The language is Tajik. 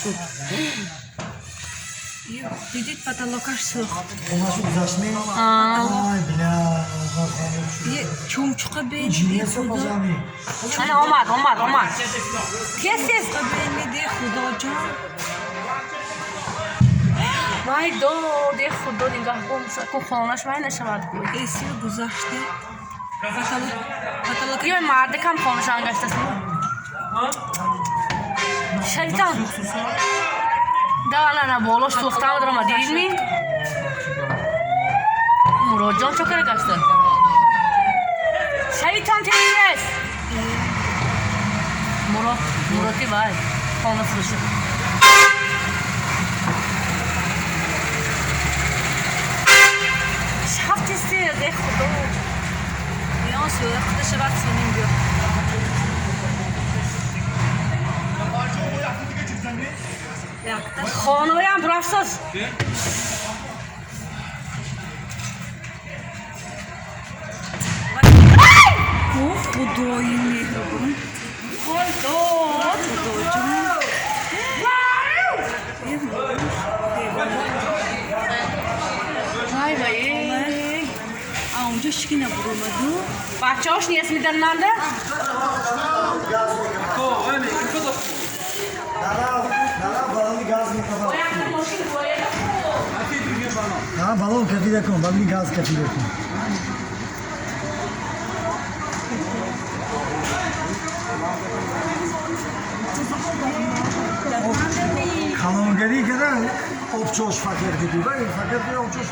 Шуд. Дидид, потолокаш сӯхт. Хонашу гузаштме? Ай, бля, Чумчуқа бен. Ҷиниясо пожами. Ана омад, омад, омад. Тез, тез. Бениде, худоҷон. Вай дод, е худо, нигаҳбон ку, хонаш вай нашавад ку. Эсиё гузаште. Потолока. Ё мардакам хонаш ангаштаст. Шайтон. Да, на, на, болош сӯхтам дарома, дидидми? Муроджон чо кара гашта? Шайтон, тез. Мурод, Муроди вай. Хона фурӯши. Шаф, тез, тез, е худо. Ён сӯхта шавад, соним биё. Якта. Хонаям бурафтоз. О, худои меҳрубон. Вой дод. Худоҷон. Е, Вай вай. А унҷо шики набуромаду. Бачаҳош нест медананда? Нара, балони газ мекафад. На, балон кафида кун, балони газ кафида кун. Калонгарӣ кара, обчош фақир диди, вай фақир обчош.